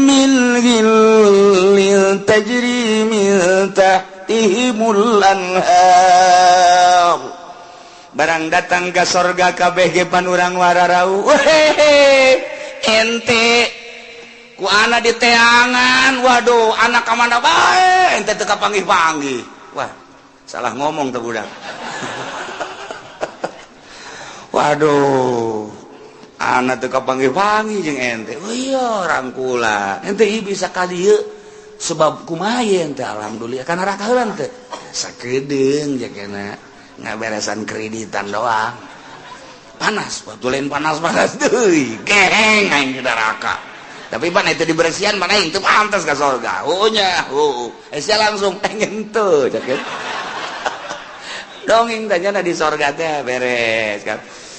min ghillin tajri min tahtihimul anhar. Barang datang ka sorga kabeh ge pan urang wararau. Wehehe, ente ku ana di teangan, waduh, anak ka mana bae ente teu kapanggih-panggih. Wah, salah ngomong tuh budak. Waduh, anak teu kapanggih-panggih jeung ente. Oh iya, rangkula. Ente ieu bisa ka dieu sebab kumaha ente alhamdulillah kana neraka heula teh. Sakedeung jakena ngaberesan kreditan doang. Panas, waktu lain panas-panas deui. Geheng aing di neraka. Tapi pan itu dibersihan mana aing teu pantas ka sorga. Oh nya, oh. Sia langsung pengen teu jaket. Dongeng tanya di sorga teh beres kan.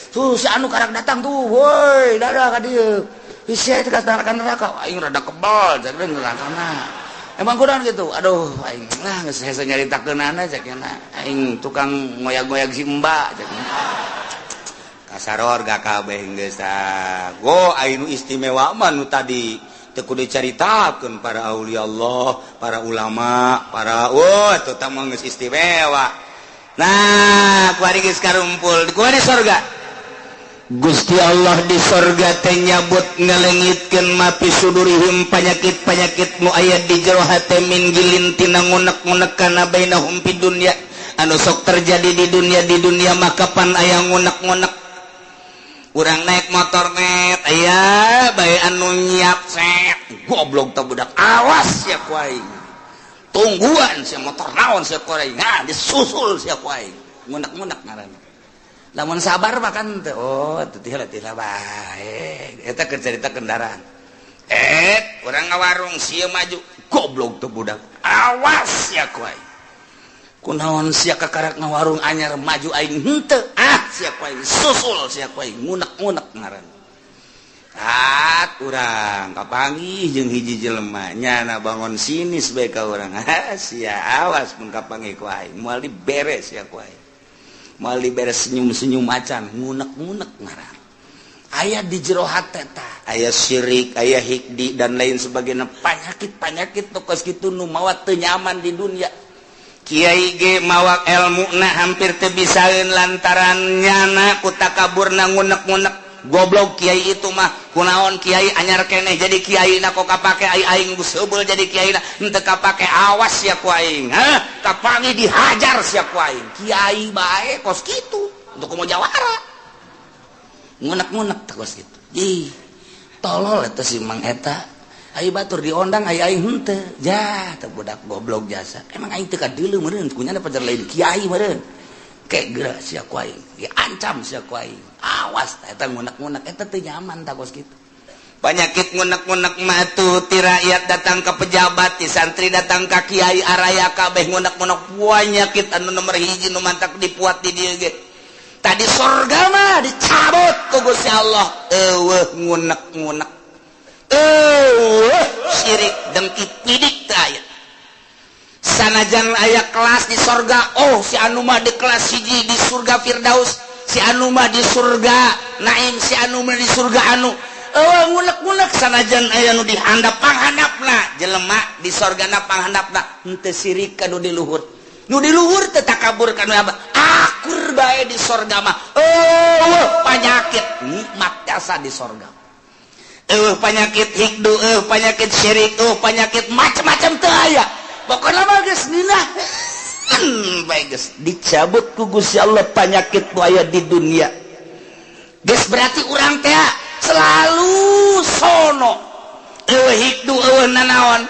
Tuh si anu karak datang tuh, woi, dadah ka dieu. Sia teh ka neraka, aing rada kebal jadi nerakana. Emang kunaon gitu? Aduh, aing lah geus hese nyaritakeunana cekna. Aing tukang ngoyag-ngoyag si Mbak cekna. Kasarorga kabeh geus tah. Go aing nu istimewa mah nu tadi teu kudu dicaritakeun para aulia Allah, para ulama, para wah eta tah mah geus istimewa. Nah, kuari geus karumpul, kuari sorga. Gusti Allah di sorga teh nyabut ngalengitkeun mapi sudurihim panyakit-panyakit nu aya di jero hate min gilin tina ngunek-ngunek kana bainahum fid dunya anu sok terjadi di dunia maka pan aya ngunek-ngunek. Urang naik motor net aya bae anu nyiap set goblok teh budak awas sia ku aing. Tungguan sia motor naon sia ku aing. Nah, disusul sia ku aing. Ngunek-ngunek ngaranna. Lamun sabar mah kan teh oh teu teh bae. Eta keur carita kendaraan. Urang ngawarung sia maju goblok teh budak. Awas sia ku aing. Kunaon sia kakarak ngawarung anyar maju aing henteu. Ah sia ku aing susul sia ku aing ngunek-ngunek ngaranna. Tat urang kapanggih jeung hiji jelema nyana bangun sinis bae ka urang. Ha sia awas mun kapanggih ku aing moal diberes sia ku aing. Moal diberes senyum-senyum acan, ngunek-ngunek ngaran. Aya di jero hate tah, aya syirik, aya hikdi dan lain sebagainya, panyakit-panyakit nu kos kitu nu mawa teu nyaman di dunia. Kiai ge mawa ilmu na hampir teu bisaeun lantaran nyana ku takaburna ngunek-ngunek. Goblok kiai itu mah, kunaon kiai anyar keneh jadi kiai na kok kapake, ai aing geus heubeul jadi kiai na henteu kapake, awas sia ku aing, hah kapangi dihajar sia ku aing. Kiai bae kos kitu untuk komo jawara ngunek-ngunek teh kos kitu. Ih, tolol eta si Mang eta, ai batur diondang ai aing henteu, jah teh budak goblok jasa, emang aing teu kadeuleu meureun kunyana pajar lain kiai meureun, kek geura sia ku aing, diancam sia ku aing, awas eta ngunek-ngunek eta teu nyaman tah kos kitu. Penyakit ngunek-ngunek mah tuh ti rakyat datang ke pejabat, ti santri datang ka kiai, araya kabeh ngunek-ngunek. Penyakit anu nomor hiji nu mantak dipuat di dieu ge. Tadi sorga mah dicabut ku Gusti Allah, eueuh ngunek-ngunek, eueuh syirik dengki pidik teu aya. Sanajan aya kelas di sorga, oh si anu mah di kelas hiji di surga Firdaus, si anu mah di surga Naim, si anu mah di surga anu, eueuh ngunek-ngunek. Sanajan aya nu dihandap panghandapna jelema di sorgana panghandapna, henteu sirik ka nu di luhur, nu di luhur teu takabur ka nu abah, akur bae di sorga mah. Eueuh panyakit nikmat jasa di sorga, eueuh panyakit hikdu, eueuh panyakit syirik, eueuh panyakit macam-macam teu aya. Pokokna mah geus ngeunah bae, geus dicabut ku Gusti Allah panyakit nu aya di dunia. Geus berarti urang teh selalu sono, eueuh hikdu, eueuh nanaon,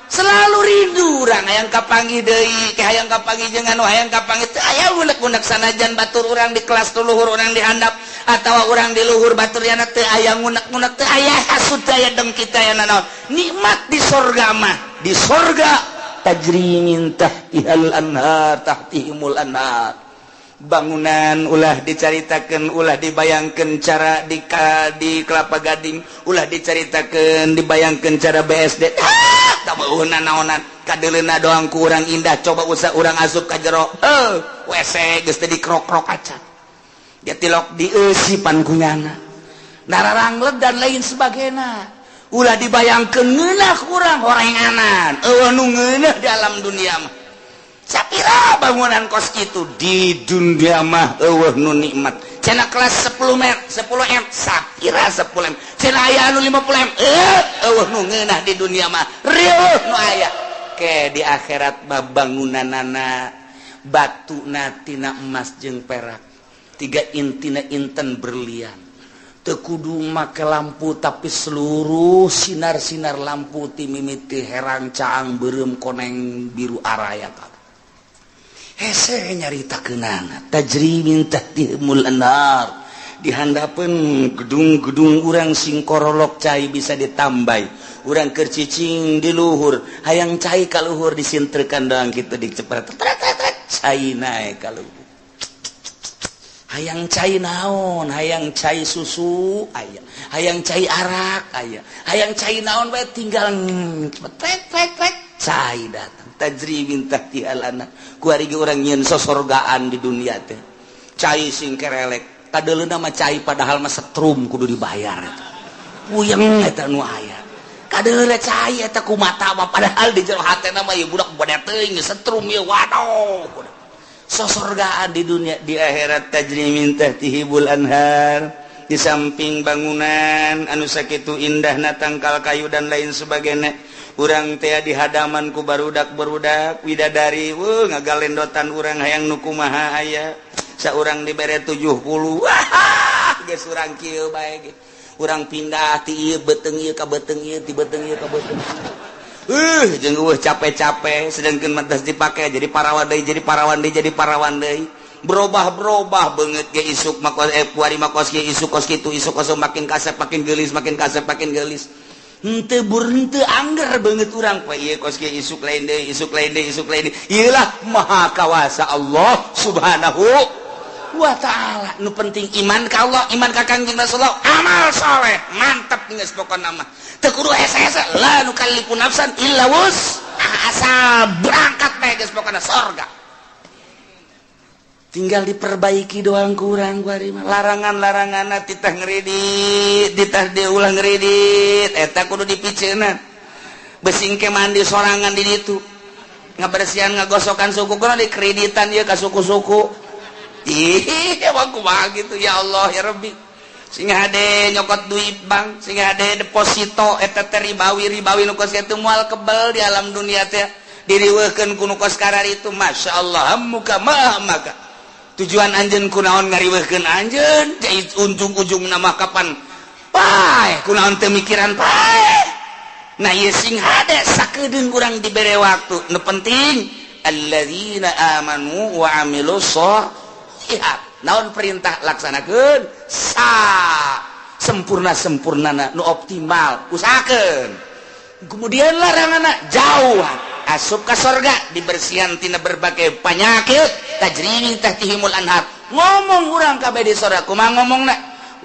selalu rindu urang hayang kapanggih deui, ke hayang kapanggih jeung anu hayang kapanggih, teu aya ngunek-ngunek. Sanajan batur urang di kelas luhur, urang di handap atawa urang di luhur batur yana, teu aya ngunek-ngunek, teu aya hasud, teu aya dengki, teu aya nanaon, nikmat di sorga mah. Di sorga tajri min tahtihal anhar, tahtihimul anhar. Bangunan ulah dicaritakeun, ulah dibayangkeun cara di Kelapa Gading, ulah dicaritakeun dibayangkeun cara BSD, ah tak beuheuna naonan, kadeuleuna doang ku urang indah. Coba usah urang asup ka jero, heuh WC geus teh dikrok-krok acan dia tilok dieusipan ku nyana nararangleg dan lain sebagainya. Ulah dibayangkeun ngeunah kurang horenganan, eueuh nu ngeunah di alam dunia mah. Sapira bangunan kos kitu di dunia mah eueuh nu nikmat. Cenah kelas 10 m, 10 m, sapira 10 m, cenah aya anu 50 m, eueuh nu ngeunah di dunia mah, rieuh nu aya. Ke di akhirat mah bangunanana batuna tina emas jeung perak, tiga intina inten berlian. Teu kudu make lampu, tapi seluruh sinar-sinar lampu ti mimiti herang caang beureum koneng biru araya kabeh. Hese nyaritakeunana tajri min tahtihimul anhar. Di handapeun gedung-gedung urang sing korolok cai bisa ditambai, urang keur cicing di luhur hayang cai ka luhur disintrekan doang kitu dicepret cai naek ka luhur. Hayang cai naon, hayang cai susu aya, hayang cai arak aya, hayang cai naon bae tinggal cepet trek trek cai datang. Tajri min tahtihal anhar. Kuari ge urang nyieun sosorgaan di dunia teh, cai sing kerelek kadeuleuna mah cai padahal mah setrum kudu dibayar eta, puyeng eta nu aya. Kadeuleuna cai eta ku mata mah, padahal di jero hatena mah ieu budak bade teuing setrum ieu, waduh. Sosorgaan di dunia. Di akhirat tajri min tahtihimul anhar. Di samping bangunan anu sakitu indahna, tangkal kayu dan lain sebagainya, urang teh di hadaman ku barudak-barudak widadari, weuh ngagalendotan urang hayang nu kumaha aya. Saurang dibere 70, wah geus urang kieu bae ge, urang pindah ti ieu beuteung ieu ka beuteung ieu, ti beuteung ieu ka beuteung ieu, jeung eueuh capek-capek, sedangkan mah dipake jadi parawan deui, jadi parawan deui, jadi parawan deui, berubah-berubah beungeut ge, isuk mah kos, kuari mah kos kieu, isuk kos kitu, isuk kos makin kasep makin geulis, makin kasep makin geulis, henteu bur henteu angger beungeut urang poe ieu kos kieu, isuk lain deui, isuk lain deui, isuk lain deui. Ieu lah maha kawasa Allah Subhanahu wa ta'ala. Nu penting iman ka Allah, iman ka Kangjeng Rasulullah, amal soleh, mantep geus pokona mah. Teu kudu hese-hese, la nukallifu nafsan illa wus, asal berangkat bae geus pokona sorga. Tinggal diperbaiki doang kurang kuari mah. Larangan-larangan titah ngeridit, titah diulah ngeridit, eta kudu dipiceunan. Besing ke mandi sorangan di ditu. Ngabersihan ngagosokan suku kudu dikreditan ieu ka suku-suku. Ih, emang kumaha gitu ya Allah ya Rabbi. Sing hade nyokot duit bank, sing hade deposito eta teh ribawi ribawi nu kos kitu moal kebel di alam dunia teh. Diriweuhkeun ku nu kos kararitu, Masya Allah, muka mah maka. Tujuan anjeun kunaon ngariweuhkeun anjeun ujung-ujung nama kapan paeh kunaon teu mikiran paeh. Nah ieu sing hade sakedeung urang dibere waktu. Nu penting alladzina amanu wa amilus sholihat. Naon perintah laksanakeun sa sempurna-sempurnana nu optimal usahakeun. Kemudian laranganna jauhan asup ka sorga dibersihan tina berbagai penyakit tajri min tahtihimul anhar. Ngomong urang kabeh di sorga kumaha ngomongna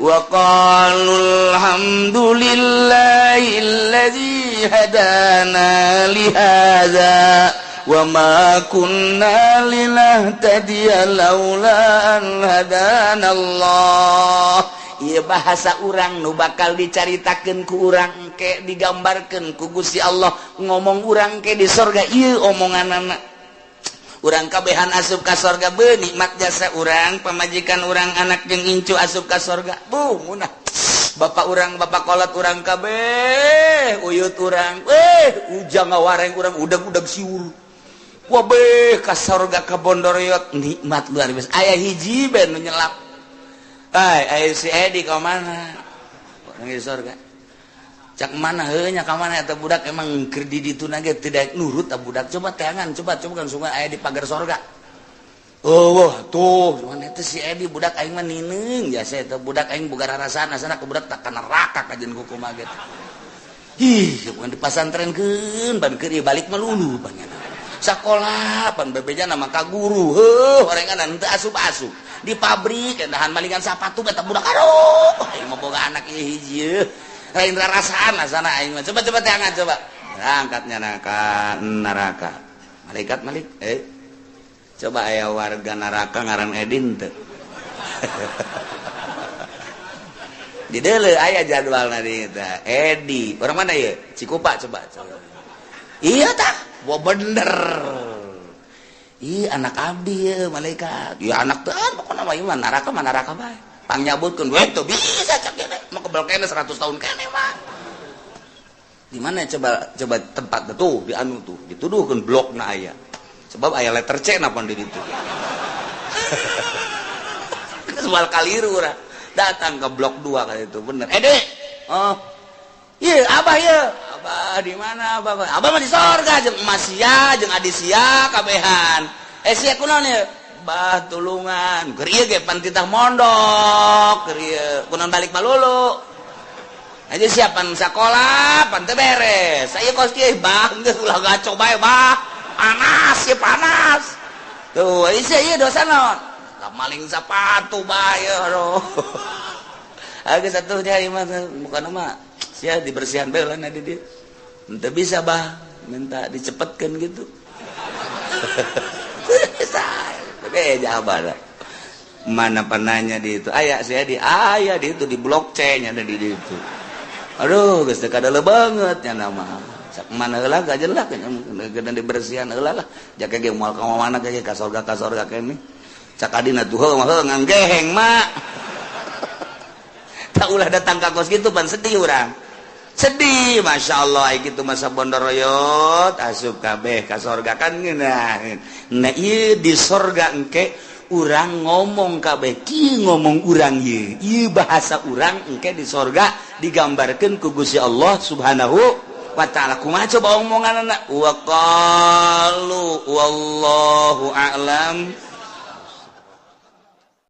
wa qalu alhamdulillahilladzi hadana li hadza wa ma kunna linahtadiya laula an hadana Allah. Ieu bahasa urang nu bakal dicaritakeun ku urang engke digambarkeun ku Gusti Allah ngomong urang ke di sorga ieu omonganana. Urang kabehan asup ka sorga beuh nikmat jasa urang pamajikan urang anak jeung incu asup ka sorga buh munah bapak urang bapak kolot urang kabeh uyut urang ujang ngawareng urang udag-udag siur wabeh ka sorga ka Bondoroyot nikmat luar biasa aya hiji ben nu nyelap. Ay, ayo si Edi ka mana? Orang di sorga. Cak mana heuh nya ka mana eta budak emang keur di ditu na ge tidak nurut eta budak. Coba teangan, coba coba kan sungai aya di pagar sorga. Oh, wah, tuh, mana eta si Edi budak aing mah nineung jasa eta budak aing boga rarasaan asana ku budak tak ka neraka kajeun ku kumaha ge. Ih, bukan dipasantrenkeun ban keur ieu balik mah lulu panjana. Sakola pan bebejana mah ka guru, heuh orengan teu asup-asup. Di pabrik endahan malingan sapatu eta budak aduh aing mah boga anak ieu hiji lain rarasaan asana aing mah. Coba coba teangan coba angkatnya neraka neraka malaikat malik coba aya warga neraka ngaran Edin teu di deuleu aya jadwalna di eta Edi orang mana ieu Cikupa coba coba iya tah wah bener. Ih anak abdi ya malaikat. Ya anak teh pokona mah ieu mah neraka bae. Pangnyabutkeun we teu bisa cak kene. Mah kebel kene 100 tahun kene mah. Di mana coba coba tempat tuh di anu tuh dituduhkeun blokna aya. Sebab aya letter C na pan di ditu. Soal kaliru urang. Datang ke blok 2 kali itu bener. Dek. Oh. Ieu abah ieu. Abah di mana abah? Abah mah di sorga jeung emas sia jeung adi sia kabehan. Sia kunaon ieu? Bah tulungan. Keur ieu ge pan titah mondok, keur ieu kunaon balik malulu. Aja siapan sakola pan teu beres. Aya kos kieu bah geus ulah gaco bae bah. Panas ieu panas. Tuh, sia ieu dosa naon? Ka maling sapatu bae aduh. Geus atuh nya ieu mah bukan mah sia dibersihan bae lah di dieu. Ente bisa bah minta dicepetkan gitu. Bisa. Beda abah. Mana penanya di itu? Aya saya di aya di itu di blok C nya ada di itu. Aduh, geus teu kadele banget nya nama. Sak mana heula gajen lah geuna dibersihan heula lah. Jake ge moal ka mana ge ka sorga kene. Cak adina tuh heuh mah nganggeheng mak. Tak ulah datang ka kos kitu pan sedih urang. Sedih, Masya Allah, gitu masa Bondoroyot asup kabeh ka sorga kan ngeunah. Nah ieu di sorga engke urang ngomong kabeh kieu ngomong urang ieu. Ieu bahasa urang engke di sorga digambarkeun ku Gusti Allah Subhanahu wa taala. Kumaha coba omonganna? Wa qalu wallahu a'lam.